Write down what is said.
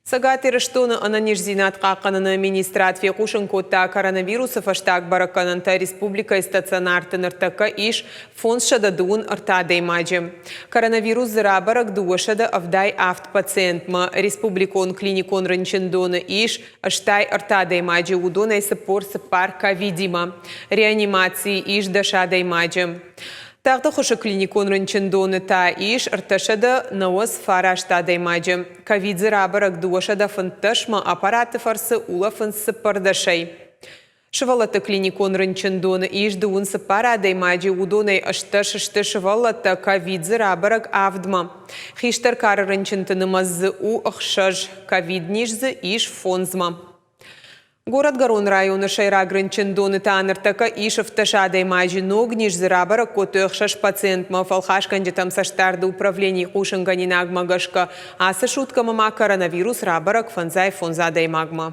Цӕгат Ирыстоны ӕнӕниздзинад хъахъхъӕныны министрад фехъусын кодта, коронавирусы фӕстаг бӕрӕггӕнӕнтӕ республикӕйы стационарты ныртӕккӕ ис 533 адӕймаджы. Коронавирус дзы рабӕрӕг 287 пациентмӕ. Республикон клиникон рынчындоны ис 83 адӕймаджы, уыдонӕй 44 ковидимӕ. Реанимацийы ис 10 адӕймаджы. Тагъд ӕххуысы клиникон рынчындоны та ис 399 адӕймаджы. Ковид дзы рабӕрӕг 215-мӕ, аппараты фӕрцы улӕфынц цыппӕрдӕсӕй. Сывӕллӕтты клиникон рынчындоны ис дыууын цыппар адӕймаджы, уыдонӕй 18 сты сывӕллӕттӕ, ковид дзы рабӕрӕг авдмӕ. Хистӕр кары рынчынты нымӕц дзы у ӕхсӕз, ковид-низ дзы ис фондзмӕ. Горӕтгӕрон районы сӕйраг рынчындоны та ныртӕккӕ ис 17 адӕймаджы. Ног низ дзы рабӕрӕг кодтой ӕхсӕз пациентмӕ. Фӕлхасгӕнджытӕм цӕстдарды управленийы хъусынгӕнинагмӕ гӕсгӕ, ацы суткӕмӕ ма коронавирус рабӕрӕг фӕндзай фондз адӕймагмӕ.